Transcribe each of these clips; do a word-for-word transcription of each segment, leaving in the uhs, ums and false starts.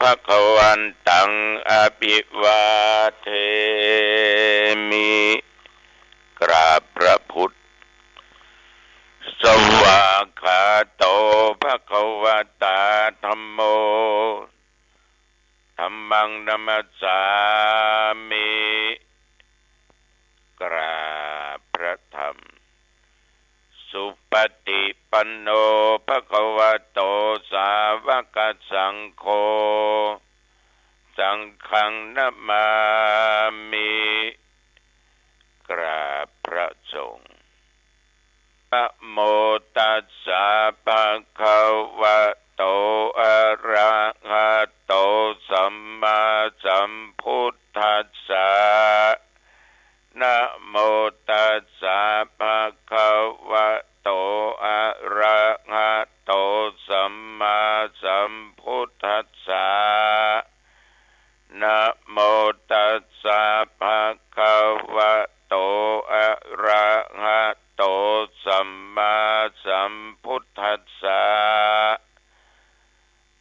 ภะคะวันตัง อะภิวาเทมิ กราบพระพุทธ สวากขาโต ภะคะวะตา ธัมโม ธัมมัง นะมัสสามิ กราบพระธรรม สุปฏิปันโน ภะคะวะโต สาวกสังโฆ สังฆัง นะมามิ กราบพระสงฆ์ นะโมตัสสะ ภะคะวะโต อะระหะโต สัมมาสัมพุทธัสสะ นะโมตัสสะ ภะคะวะโต อะระหะโต สัมมาสัมพุทธัสสะ นะโมตัสสะ ภะคะวะโต อะระหะโต สัมมาสัมพุทธัสสะ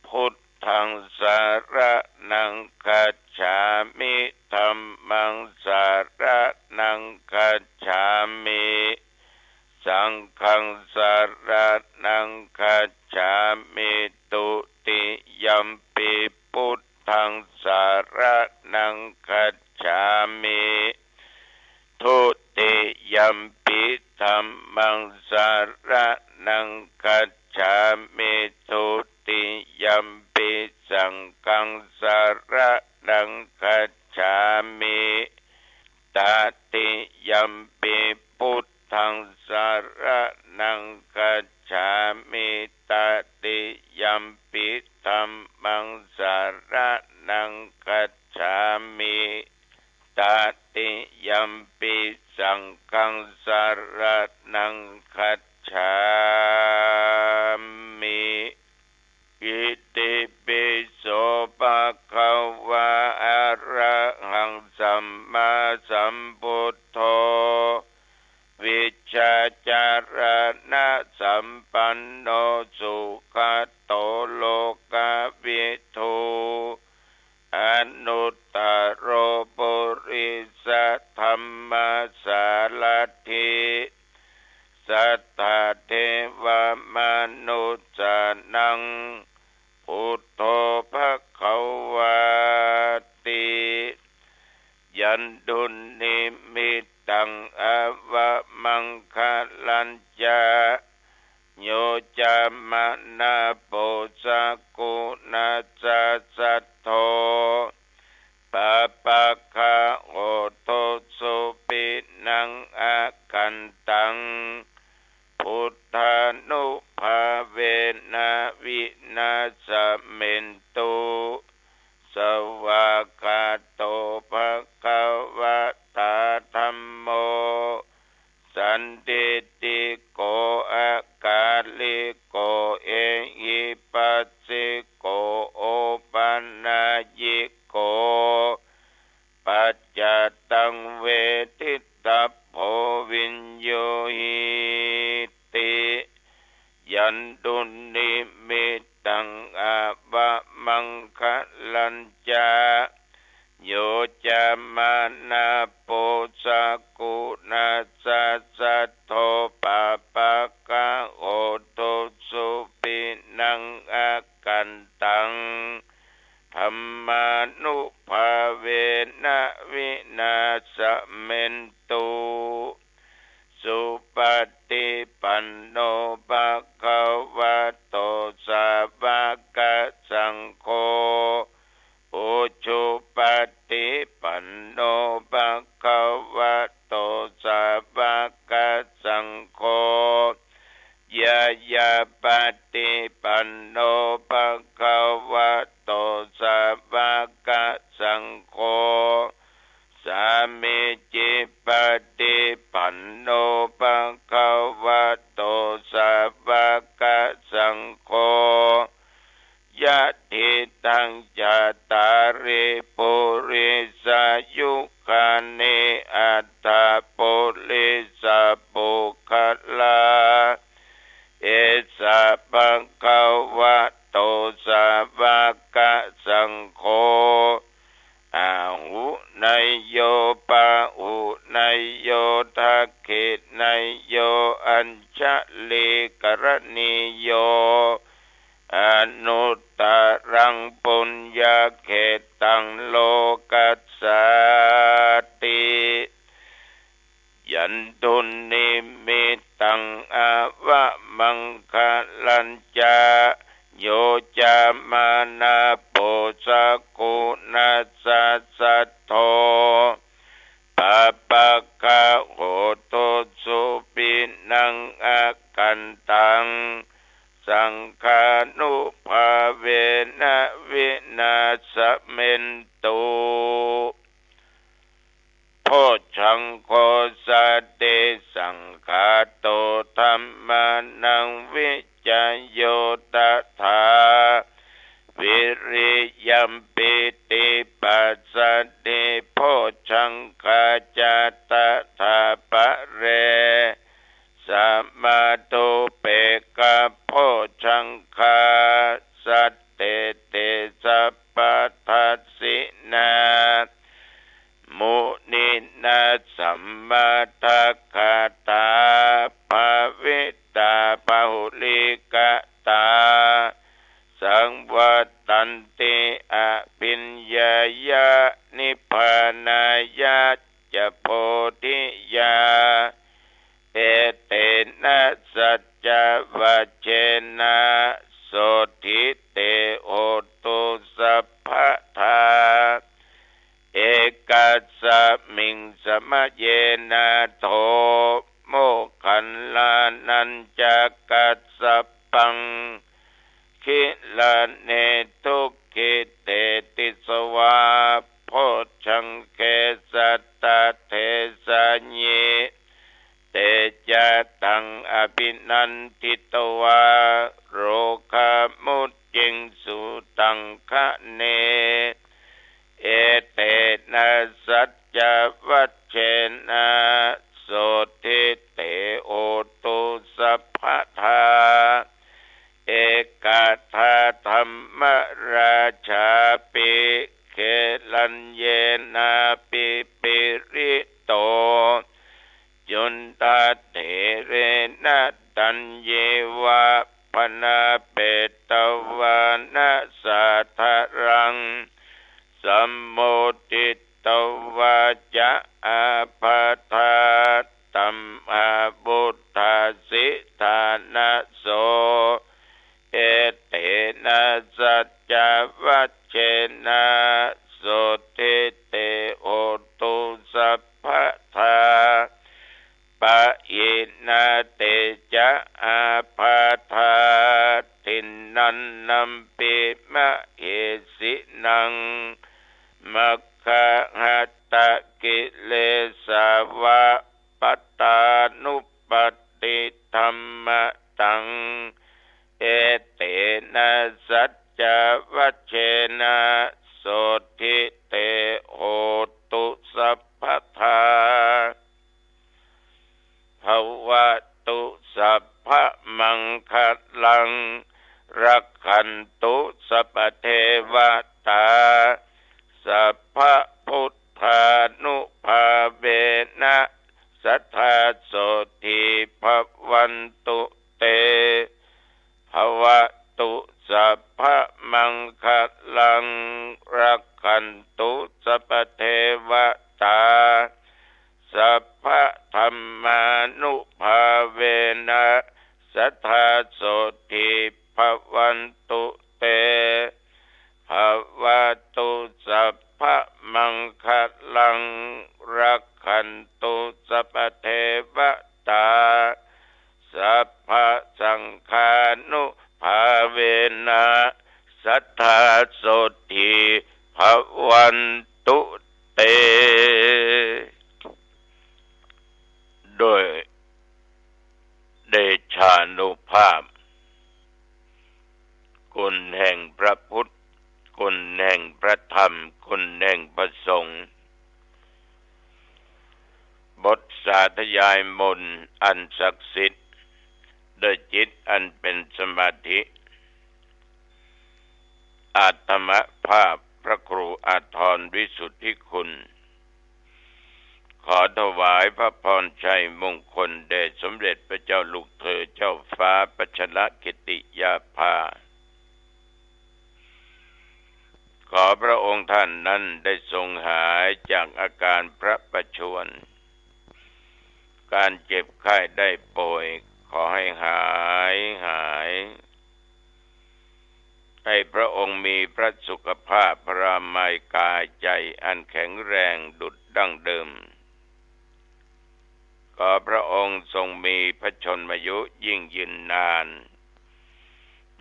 พุทธัง สะระณัง คัจฉามิ ธัมมัง สะระณัง คัจฉามิ สังฆัง สะระณัง คัจฉามิ ตุติยัมปิ พุทธัง สะระณัง คัจฉามิ ทุติยัมปิ ธัมมัง สะระณัง คัจฉามิ ทุติยัมปิ สังฆัง สะระณัง คัจฉามิ ตติยัมปิ พุทธัง สะระณัง คัจฉามิ ตติยัมปิ ธัมมัง สะระณัง คัจฉามิ ตติยัมปิ สังฆัง สะระณัง คัจฉามิ อิติปิโส ภะคะวะ อะระหัง สัมมาสัมพุทโธ วิชชาจารณะสัมปันโน สุขะโต โลกะวิทู อนุตตะโร ปุริสะธัมมะสารัตถิ สัตถะเทวะมะนุสสานัง พุทโธ ภะคะวาติ ยันตุนิมิตตัง อวะมังคะลัญจะ โย จามะนะ โป สะกุณัสสะ สัทโธ ปะปะคะโห ตุ สุปินัง อะกันตัง พุทธานุภาเวนะ วินาสเมนตุ สวากขาโต ภะคะวะตา ธัมโม สันทิฏฐิโก อะกาลิโก เอหิปัสสิโก โอปะนายิโก ปัจจตัง เวทิตัพโพ วิญญูหิติ ยันตุนิมิตตัง อวะมังคะลัญจะ โย จามะนะ โป สะกุณัสสะ สัทโธ ปะปะคะโห ตุ สุปินัง อะกันตัง ธัมมานุภาเวนะ วินาสเมนตุ สุปะฏิปันโน ภะคะวะโต สาวะกะสังโฆ อุจุปะฏิปันโน ภะคะวะโต สาวะกะสังโฆ ญาญาปะฏิปันโน ภะคะวะโต สาวะกะสังโฆ สามีจิปะฏิปันโน ภะคะวะโต สาวะกะสังโฆ ยะถิตัง จัตตาริ ปุริสายุคานิ อัตถะ ปุริสะปุคคลา เอสะ ภะคะวะโต สาวะกะสั งโฆ อาหุเนยโย ปาหุเนยโย ทักขิเนยโย อัญชลีกรณีโย อนุตตรังปุญญเขตตังโลกัสสาติ ยันตุนนิมิตตังอวมังคะลัญจะ โยจะมานาปุสสะกุณัสสะสัทโธ ปะปะกะโหตุสุปิณังอะกันตัง สังฆานุภาเวนะวินาสเมนตุ โพชฌังโฆ สติสังขาโต ธัมมานังวิจโย ตถา วิริยมปีติปัสสะธิ โพชฌังคาจะ ตถาปะเร สะมาธุเปกขะโพชฌังคา สัตเตติสัพพะทัสสินา มุนินาสัมมาทักขาตา ภาวิตา บาหุลีกตา สังวัตตันติอภิญญายะ นิพพานายะ จะโพธิยา เอเตนะสัจจวัจเจนะ โสตถิเต โหตุ สัพพะทา เอกัสสะมิงสะมะเยนะ โท โมคคัลลานัญจะกัสสะปัง คิลาเน ทุกขิเตติสวา โพชฌังเข สัตตะเทสะยิ เตจะตังอภินันทิตวา โรคามุจจิงสุตังคะเน เอเตนะสัจจวัจเจนะ โสตถิเต โหตุ สัพพะทา เอกทาธัมมราชาปิ เขลัญเยนาภิปริโต จุนทะเถเรนะ ตัญญิวะ บะนาเปตวานะ สาทะรัง สัมโมทิตวาจะ อาภาทา ธัมมาวุฏฐาสิ ฐานะโส เอเตนะสัจจวัจเจนะ โสตถิเต โหตุ สัพพะทา ปะหินาเตจะ อาภาทา ทินนันนัมปิ มะเหสินัง มัคคะหัตตะกิเลสาวะ ปัตตานุปัตติธัมมะตัง เอเตนะสัจจวัจเจนะ โสตถิเต โหตุ สัพพะทา ภะวะตุ สัพพะมังคะลัง รักขันตุ สัพพะเทวะตา สัพพะพุทธานุภาเวนะ สัทธา โสตถี ภะวันตุ เต ภะวะตุ สัพพะมังคะลัง รักขันตุ สัพพะเทวะตา สัพพะธัมมานุภาเวนะ สัทธา โสตถี ภะวันตุ เต ภะวะตุ สัพพะมังคะลัง รักขันตุ สัพพะเทวะตา สัพพะสังฆานุภาเวนะ สัทธา โสตถี ภะวันตุ เต ด้วยเดชานุภาพ คุณแห่งพระพุทธ คุณแห่งพระธรรม คุณแห่งพระสงฆ์ บทสาธยายมนต์อันศักดิ์สิทธิ์ ด้วยจิตอันเป็นสมาธิ อาตมาภาพพระครูอาทรวิสุทธิคุณ ขอถวายพระพรชัยมงคลแด่สมเด็จพระเจ้าลูกเธอเจ้าฟ้าพัชรกิติยาภา ขอพระองค์ท่านนั้นได้ทรงหายจากอาการพระประชวร การเจ็บไข้ได้ป่วย ขอให้หาย หาย ให้พระองค์มีพระสุขภาพพรามัยกายใจอันแข็งแรงดุจดั้งเดิม ขอพระองค์ทรงมีพระชนมายุยิ่งยืนนาน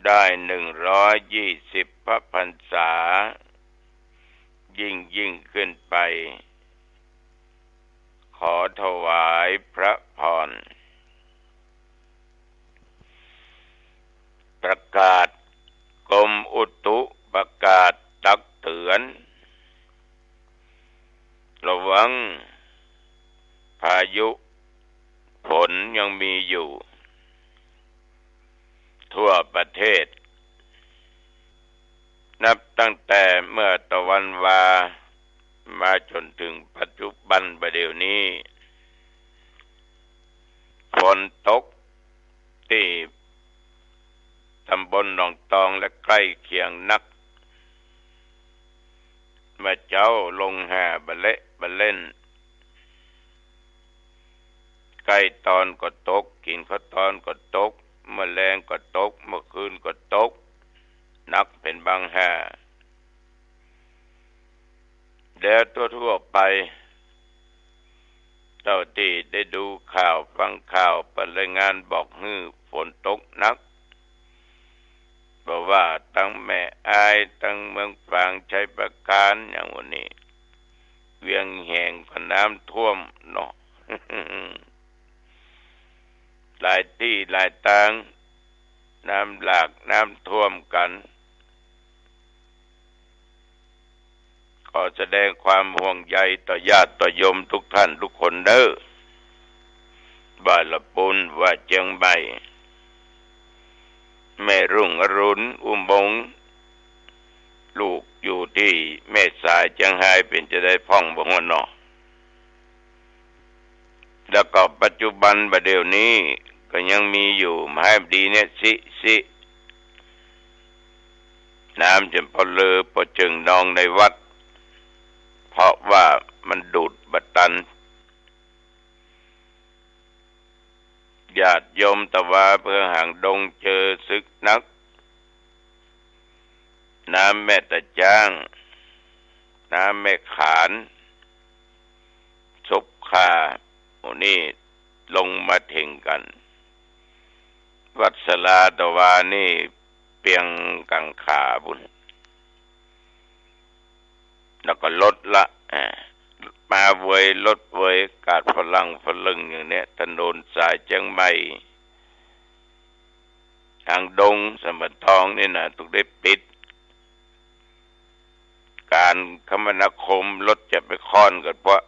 ได้หนึ่งร้อยยี่สิบพระพรรษา ยิ่งยิ่งขึ้นไป ขอถวายพระพร ประกาศ กรมอุตุประกาศตักเตือน ระวัง พายุฝนยังมีอยู่ ทั่วประเทศ นับตั้งแต่เมื่อตะวันวา มาจ๋นถึงปัจจุบันบ่าเดี่ยวนี้ ฝนตกตี้ตำบลหนองตองและใก้เคียงนัก เมื่อเจ๊าลงแฮ่บ่าเละบ่าเล่น ใก้ตอนก็ตก กิ๋นข้าวตอนก็ตก เมื่อแลงก็ตก เมื่อคืนก็ตก นักเป๋นบางแฮ่ แล้วทั่วๆ ไป เต้าตี้ได้ดูข่าวฟังข่าวเปิ้นรายงานบอกหื้อฝนตกนัก บ่ว่าตังแม่อาย ตังเมืองฝาง ชัยปราการ อย่างวันนี้ เวียงแหงก็น้ำท่วมเนาะ หลายตี้หลายตาง น้ำหลากน้ำท่วมกั๋น ขอแสดงความห่วงใยต่อญาติต่อโยมทุกท่านทุกคนเด้อ บ่าละปูน บ่าเจียงใหม่ แม่รุ่งอรุณ อุบล ลูกอยู่ตี้แม่สายเจียงฮาย เป๋นจะใดพ่องบ่ฮู้เนาะ แล้วก็ปัจจุบันบ่าเดี่ยวนี้ก็ยังมีอยู่ มหาบดีเนี่ย สิ สิ น้ำจ๋นปอเลือปอเจิ่งนองในวัด เพราะว่ามันดูดบ่ตัน ญาติโยมตะวาเปื้อหางดงเจอสึกนัก น้ำแม่ตะจ๊าง น้ำแม่ขาน สุบคา หมู่นี้ลงมาเถิงกั๋น วัดสลาตะวานี่เปียงกั๋งขาปู้น แล้วก็ลดละ อ่า มาเวยลดเวย กาดฝรั่งฝะเลิงอย่างเนี้ย ถนนสายเจียงใหม่ หางดง สัมปะตองนี่นะ ถูกได้ปิด ก๋านคมนาคม รถจะไปค่อนกั๋น เพราะ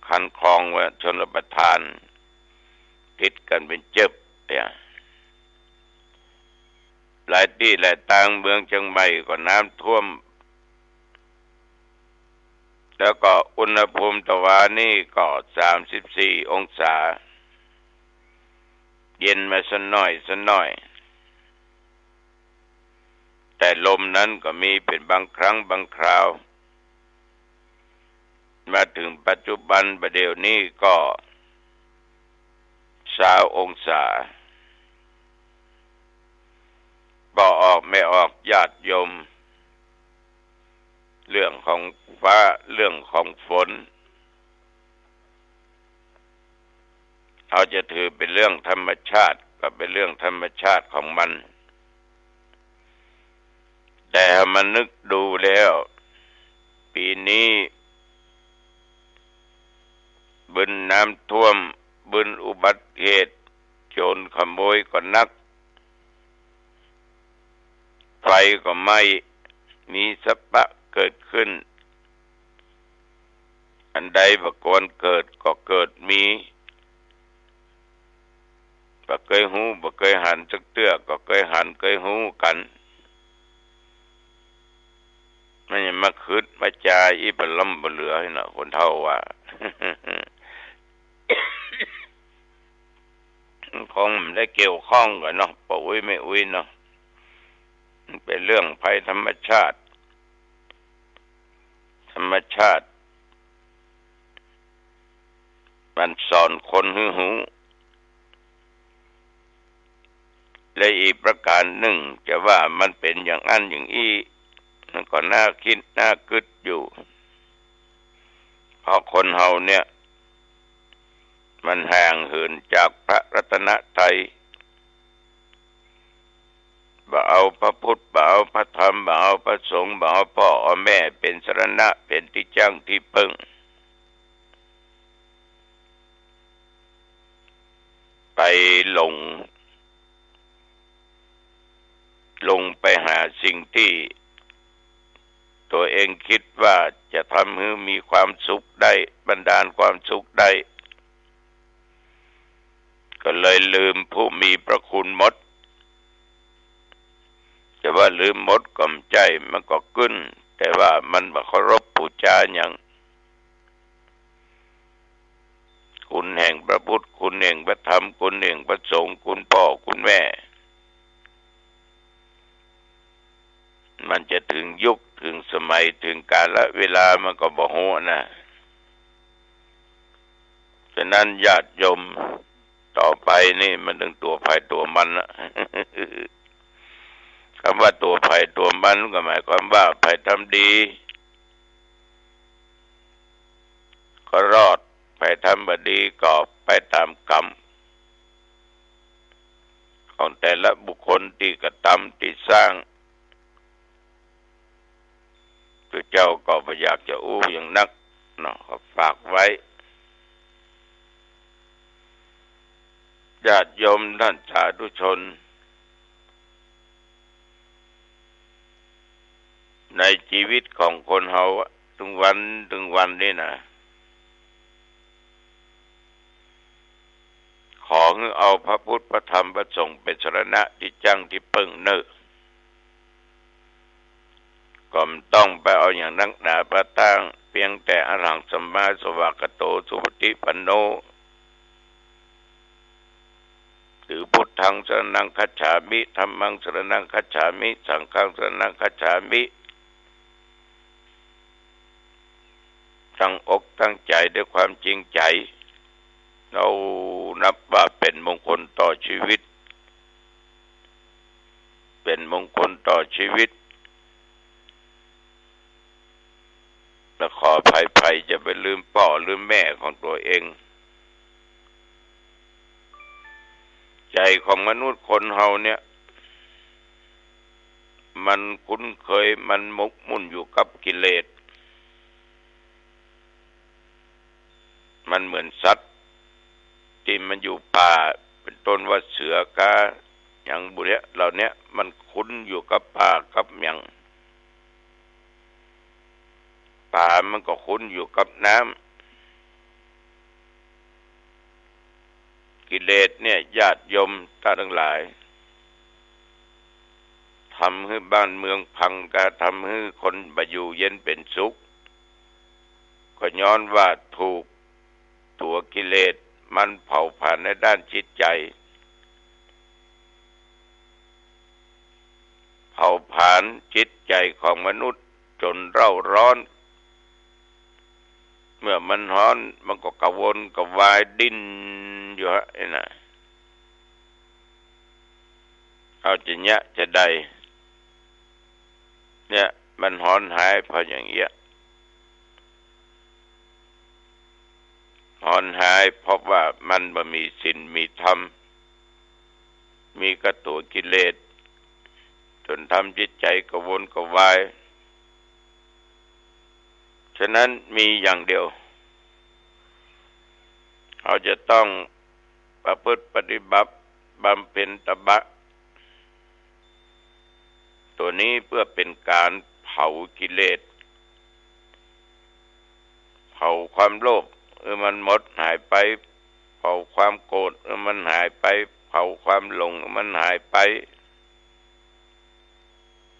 คันคลองว่าชลประทาน ติดกั๋นเป๋นเจิบเนี่ย หลายตี้หลายตางเมืองเจียงใหม่ก็น้ำท่วม แล้วก็อุณหภูมิตะวานี่ก็สามสิบสี่องศา เย็นมาสักหน้อยสักหน้อย แต่ลมนั้นก็มีเป๋นบางครั้งบางคราว มาเถิงปัจจุบันบ่าเดี่ยวนี้ก็ซาวองศา บ่ออกไม่ออกญาติโยม เรื่องของฟ้า เรื่องของฝน เฮาจะถือเป๋นเรื่องธรรมชาติ ก็เป๋นเรื่องธรรมชาติของมัน แต่มานึกดูแล้ว ปี๋นี้ บึนน้ำท่วม บึนอุบัติเหตุ โจ๋รขโมยก็นัก ไฟก็ไหม้ มีสะปะเกิดขึ้น อันใดบ่ควรเกิดก็เกิดมี บ่เกยฮู้ บ่เกยหันสักเตื้อ ก็เกยหันเกยฮู้กั๋น มันจะมาขึดมาจายอี้ปะล้ำปะเหลือนะ คนเฒ่าว่า คงได้เกี่ยวข้องกั๋นเนาะ ป้ออุ๊ยแม่อุ๊ยเนาะ มันเป๋นเรื่องภัยธรรมชาติ ธรรมชาติ มันสอนคนหื้อฮู้ และอีกประก๋านนึ่ง จะว่ามันเป๋นอย่างอั้นอย่างอี้ มันก็น่าคิดน่ากึ๊ดอยู่ เพราะคนเฮาเนี่ย มันห่างเหินจากพระรัตนตรัย บ่เอาพระพุทธ บ่เอาพระธรรม บ่เอาพระสงฆ์ บ่เอาป้อเอาแม่เป๋นสรณะ เป๋นตี้จั้งตี้เปิ้ง ไปหลง หลงไปหาสิ่งตี้ตั๋วเองกึ๊ดว่าจะทำหื้อมีความสุขได้ บันดาลความสุขได้ ก็เลยลืมผู้มีพระคุณหมด จะว่าลืมหมดก็บ่ใจ้ มันก็กึ๊ด แต่ว่ามันบ่เคารพปู๋จาหยัง คุณแห่งพระพุทธ คุณแห่งพระธรรม คุณแห่งพระสงฆ์ คุณป้อคุณแม่ มันจะเถิงยุคเถิงสมัยเถิงกาลเวลามันก็บ่ฮู้นะ ฉะนั้นญาติโยม ต่อไปนี่มันเถิงตั๋วใผตั๋วมันละ กำว่าตั๋วใผตั๋วมันก็หมายความว่าใผทำดี ก็รอด ใผทำบ่ดีก็ไปต๋ามกรรม ของแต่ละบุคคลตี้กระตำตี้สร้าง พระเจ้าก็บ่อยากจะอู้อย่างนักเนาะ ก็ฝากไว้ ญาติโยมท่านสาธุชน ในจีวิตของคนเฮาอะ ตึงวันตึงวันนี่นะ ขอหื้อเอาพระพุทธพระธรรมพระสงฆ์เป๋นสรณะตี้จั้งตี้เปิ้งเน่อ ก็บ่ต้องไปเอาอย่างนักหนาปาตั้ง เปียงแต่อะระหังสัมมาสวากขาโต สุปฏิปันโน หรือ พุทธังสรณังคัจฉามิ ธัมมังสรณังคัจฉามิ สังฆังสรณังคัจฉามิ ตั้งอกตั้งใจ๋ด้วยความจริงใจ๋ เฮานับว่าเป๋นมงคลต่อจีวิต เป๋นมงคลต่อจีวิต และขออภัย ใผจะไปลืมป้อลืมแม่ของตั๋วเอง ใจ๋ของมนุษย์คนเฮาเนี่ย มันคุ้นเคย มันหมกมุ่นอยู่กับกิเลส มันเหมือนสัตว์ตี้มันอยู่ป่า เป๋นต้นว่าเสือ กา หยังบุเนี่ย เหล่าเนี้ย มันคุ้นอยู่กับป่ากับหยัง ป่ามันก็คุ้นอยู่กับน้ำ กิเลสเนี่ย ญาติโยมต้านตังหลาย ทำหื้อบ้านเมืองพังกา ทำหื้อคนบ่อยู่เย็นเป๋นสุข ก็ย้อนว่าถูกตั๋วกิเลสมันเผาผลาญในด้านจิตใจ๋ เผาผลาญจิตใจ๋ของมนุษย์จ๋นเร่าร้อน เมื่อมันฮ้อนมันก็กระวนกระวายดิ้นอยู่ฮะ ไอ้น่ะ เอาจะเยียะจะใด เนี่ย มันฮ้อนหายเพราะอย่างเอี้ย ฮ้อนหายเพราะว่ามันบ่มีศีลมีธรรม มีกะตั๋วกิเลส จ๋นทำจิตใจ๋กระวนกระวาย ฉะนั้นมีอย่างเดียว เฮาจะต้องประพฤติปฏิบัติบำเพ็ญตบะ ตั๋วนี้เพื่อเป๋นก๋านเผากิเลส เผาความโลภหื้อมันหมดหายไป เผาความโกรธหื้อมันหายไป เผาความหลงหื้อมันหายไป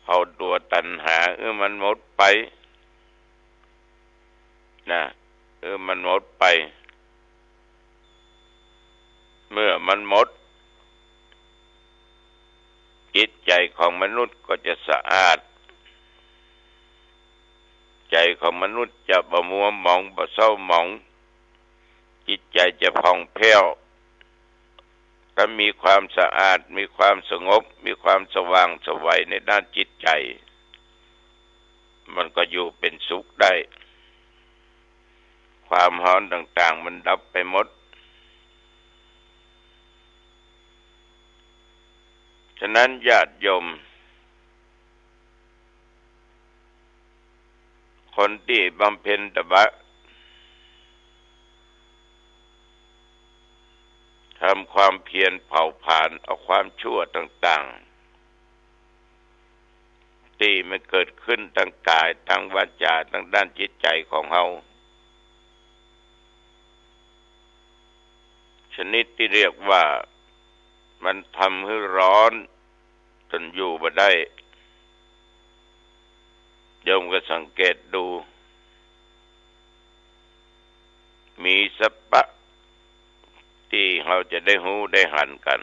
เผ ผาตั๋วตัณหา หื้อมันหมดไป นะ หื้อมันหมดไป เมื่อมันหมด จิตใจ๋ของมนุษย์ก็จะสะอาด ใจ๋ของมนุษย์จะบ่มัวหมอง บ่เศร้าหมอง จิตใจ๋จะผ่องแผ้ว ถ้ามีความสะอาด มีความสงบ มีความสว่างไสวในด้านจิตใจ๋ มันก็อยู่เป๋นสุขได้ ความฮ้อนต่างๆ มันดับไปหมด ฉะนั้นญาติโยม คนตี้บำเพ็ญตบะ ทำความเพียรเผาผลาญเอาความชั่วต่างๆ ตี้มันเกิดขึ้นตางก๋าย ตางวาจา ตางด้านจิตใจ๋ของเฮา ชนิดตี้เรียกว่ามันทำหื้อฮ้อนจ๋นอยู่บ่ได้ โยมก็สังเกตดู มีสัปปะตี้เฮาจะได้ฮู้ได้หันกั๋น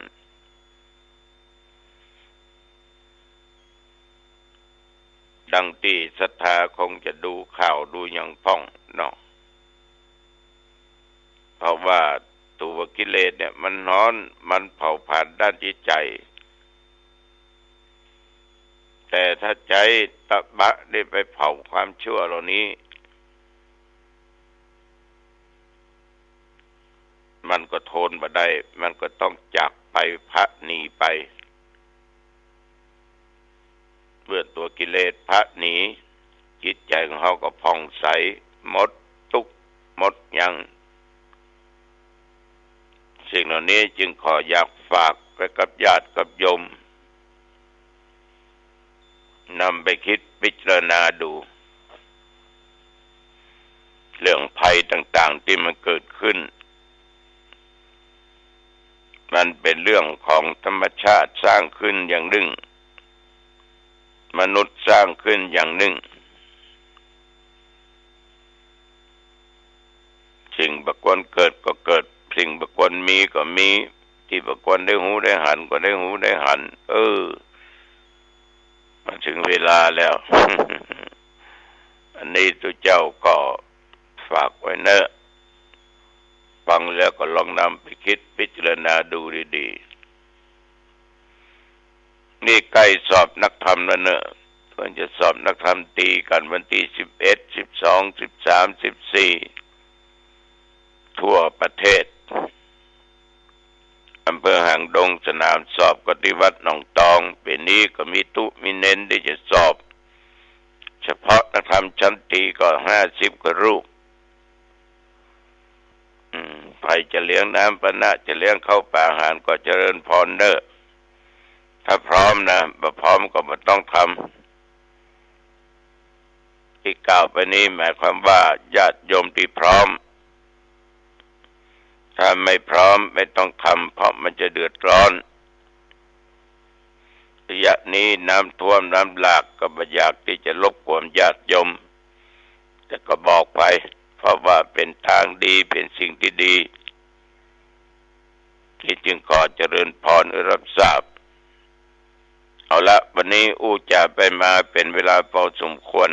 ดังตี้ศรัทธาคงจะดูข่าวดูหยังพ่องเนาะ เพราะว่าตั๋วกิเลสเนี่ยมันฮ้อน มันเผาผลาญด้านจิตใจ๋ แต่ถ้าใจ๊ตบะนี่ไปเผาความชั่วเหล่านี้ มันก็ทนบ่ได้ มันก็ต้องจากไป ผละหนีไป เมื่อตั๋วกิเลสผละหนี จิตใจ๋ของเฮาก็ผ่องใส หมดตุ๊กข์หมดยั้ง สิ่งเหล่านี้จึงขออยากฝากไว้กับญาติกับโยม นำไปคิดพิจารณาดู เรื่องภัยต่างๆ ตี้มันเกิดขึ้น มันเป๋นเรื่องของธรรมชาติสร้างขึ้นอย่างนึ่ง มนุษย์สร้างขึ้นอย่างนึ่ง สิ่งบ่ควรเกิดก็เกิด สิ่งบ่ควรมีก็มี ตี้บ่ควรได้ฮู้ได้หันก็ได้ฮู้ได้หัน เออ มาเถิงเวลาแล้ว อันนี้ตุ๊เจ้าก็ฝากไว้เนอะ ฟังแล้วก็ลองนำไปคิดพิจารณาดูดีๆ นี่ใก้สอบนักธรรมแล้วเนอะ เปิ้นจะสอบนักธรรมตรีกั๋นวันตี้สิบเอ็ด สิบสอง สิบสาม สิบสี่ ทั่วประเทศ อำเภอหางดง สนามสอบก็ตี้วัดหนองตอง ปี๋นี้ก็มีตุ๊มีเณรตี้จะสอบ เฉพาะนักธรรมชั้นตรีก็ห้าสิบกว่ารูป อืม ใผจะเลี้ยงน้ำปานะ จะเลี้ยงข้าวปาอาหารก็เจริญพรเน่อ ถ้าพร้อมนะ บ่พร้อมก็บ่ต้องทำ ตี้กล่าวไปนี้หมายความว่าญาติโยมตี้พร้อม ถ้าไม่พร้อมไม่ต้องทำ เพราะมันจะเดือดร้อน ระยะนี้น้ำท่วมน้ำหลาก ก็บ่อยากตี้จะรบกวนญาติโยม แต่ก็บอกไป เพราะว่าเป๋นตางดี เป๋นสิ่งตี้ดี ตี้จึงขอเจริญพรหื้อรับทราบ เอาละ วันนี้อู้จ๋าไปมาเป๋นเวลาพอสมควร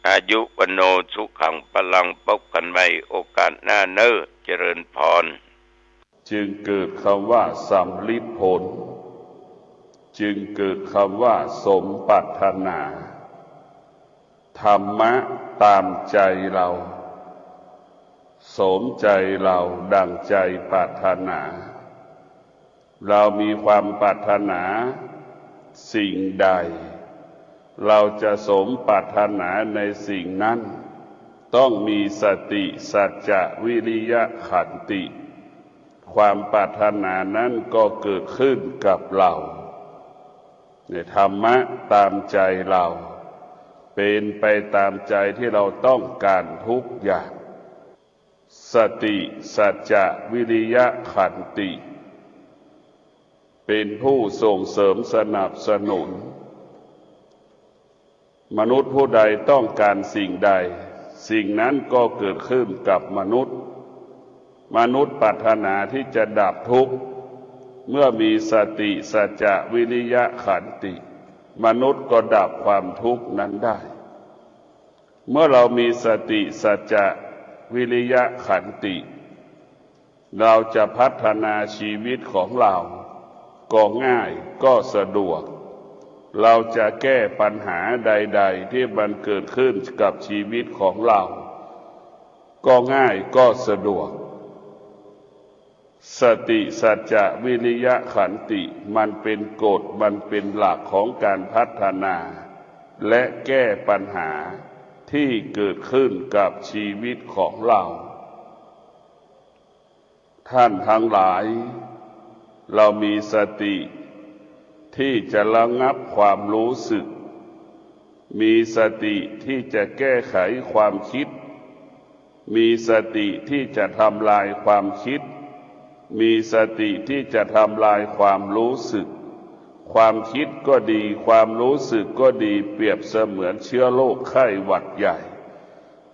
อายุ วัณโณ สุขัง พลัง พบกั๋นใหม่โอกาสหน้าเน่อ เจริญพร จึงเกิดกำว่าสำริดผล จึงเกิดกำว่าสมปรารถนา ธรรมะตามใจ๋เฮา สมใจ๋เฮาดั่งใจ๋ปรารถนา เฮามีความปรารถนาสิ่งใด เฮาจะสมปรารถนาในสิ่งนั้น ต้องมีสติ สัจจะ วิริยะ ขันติ ความปรารถนานั้นก็เกิดขึ้นกับเฮา ในธรรมะตามใจ๋เฮา เป๋นไปตามใจ๋ตี้เฮาต้องก๋านทุกอย่าง สติ สัจจะ วิริยะ ขันติ เป๋นผู้ส่งเสริมสนับสนุน มนุษย์ผู้ใดต้องการสิ่งใด สิ่งนั้นก็เกิดขึ้นกับมนุษย์ มนุษย์ปรารถนาที่จะดับทุกข์ เมื่อมีสติ สัจจะ วิริยะ ขันติ มนุษย์ก็ดับความทุกข์นั้นได้ เมื่อเรามีสติ สัจจะ วิริยะ ขันติ เราจะพัฒนาชีวิตของเรา ก็ง่ายก็สะดวก เราจะแก้ปัญหาใดๆ ที่มันเกิดขึ้นกับชีวิตของเรา ก็ง่ายก็สะดวก สติ สัจจะ วิริยะ ขันติ มันเป็นกฎ มันเป็นหลักของการพัฒนา และแก้ปัญหาที่เกิดขึ้นกับชีวิตของเรา ท่านทั้งหลาย เรามีสติที่จะระงับความรู้สึก มีสติที่จะแก้ไขความคิด มีสติที่จะทำลายความคิด มีสติที่จะทำลายความรู้สึก ความคิดก็ดี ความรู้สึกก็ดี เปรียบเสมือนเชื้อโรคไข้หวัดใหญ่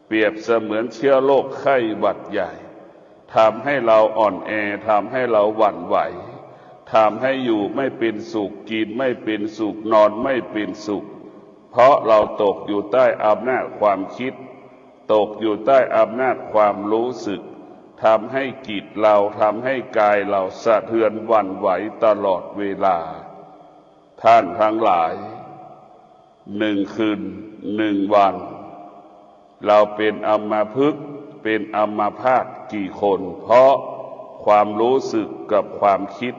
เปรียบเสมือนเชื้อโรคไข้หวัดใหญ่ ทำให้เราอ่อนแอ ทำให้เราหวั่นไหว ทำให้อยู่ไม่เป็นสุข กินไม่เป็นสุข นอนไม่เป็นสุข เพราะเราตกอยู่ใต้อำนาจความคิด ตกอยู่ใต้อำนาจความรู้สึก ทำให้จิตเรา ทำให้กายเราสะเทือนหวั่นไหวตลอดเวลา ท่านทั้งหลาย หนึ่งคืน หนึ่งวัน เราเป็นอัมพฤกษ์ เป็นอัมพาตกี่คน เพราะความรู้สึกกับความคิด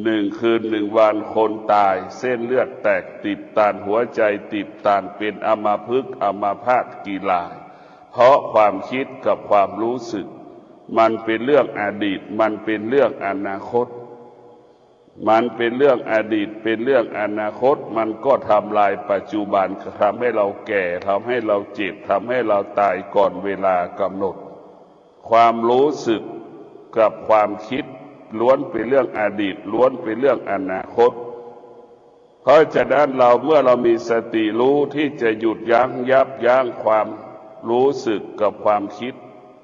หนึ่งคืน หนึ่งวัน คนตาย เส้นเลือดแตกตีบตัน หัวใจตีบตัน เป็นอัมพฤกษ์ อัมพาตกี่ราย เพราะความคิดกับความรู้สึก มันเป็นเรื่องอดีต มันเป็นเรื่องอนาคต มันเป็นเรื่องอดีต เป็นเรื่องอนาคต มันก็ทำลายปัจจุบัน ทำให้เราแก่ ทำให้เราเจ็บ ทำให้เราตายก่อนเวลากำหนด ความรู้สึกกับความคิด ล้วนเป็นเรื่องอดีต ล้วนเป็นเรื่องอนาคต เพราะฉะนั้นเรา เมื่อเรามีสติรู้ที่จะหยุดยั้ง ยับยั้งความรู้สึกกับความคิด